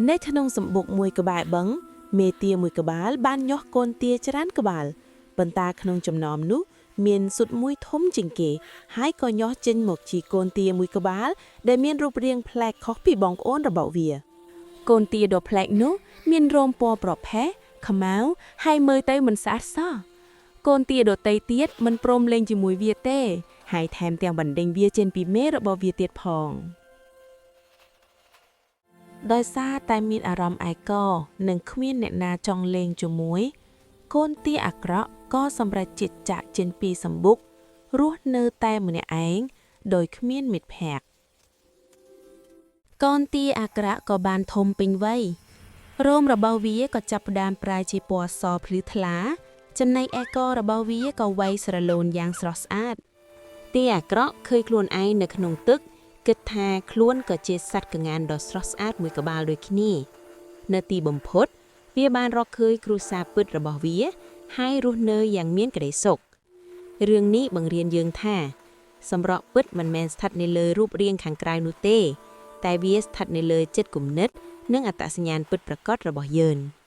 នៅក្នុងសម្បុកមួយក្បែរបឹងមេទាមួយក្បាលបានញាស់កូនទាច្រើនក្បាលប៉ុន្តែក្នុងចំណោមនោះ មានស៊ុតមួយធំជាងគេ ហើយក៏ញាស់ចេញមកជាកូនទាមួយក្បាល ដែលមានរូបរាងប្លែកខុសពីបងប្អូនរបស់វា កូនទាដ៏ប្លែកនោះមានរោមពណ៌ប្រផេះខ្មៅហើយមើលទៅមិនស្អាតសោះកូនទាដទៃទៀតមិនព្រមលេងជាមួយវាទេ ហើយថែមទាំងបណ្ដេញវាចេញពីមេរបស់វាទៀតផង ដោយសារតែមានអារម្មណ៍ឯកោនិងគ្មានអ្នកណាចង់លេងជាមួយ កូនទាអាក្រក់ក៏សម្រេចចិត្តចាក់ចេញពីសម្បុករស់នៅតែម្នាក់ឯងដោយគ្មានមិត្តភក្តិ កូនទាអាក្រក់ក៏បានធំពេញវ័យរោមរបស់វាក៏ចាប់ផ្ដើមប្រែជាពណ៌សភ្លឺថ្លា ចំណែកឯករបស់វាក៏វៃស្រឡូនយ៉ាងស្រស់ស្អាត ទាអាក្រក់ឃើញខ្លួនឯងនៅក្នុងទឹកគិតថាខ្លួនក៏ជាសត្វក្ងានដ៏ស្រស់ស្អាតមួយក្បាលដូចគ្នា នៅទីបំផុត វាបានរកឃើញគ្រួសារពិតរបស់វា ហើយរស់នៅយ៉ាងមានក្តីសុខរឿងនេះបង្រៀនយើងថា សម្រក់ពិតមិនមែនស្ថិតនៅលើរូបរាងខាងក្រៅនោះទេ តែវាស្ថិតនៅលើចិត្តគំនិត និងអត្តសញ្ញាណពិតប្រាកដរបស់យើង។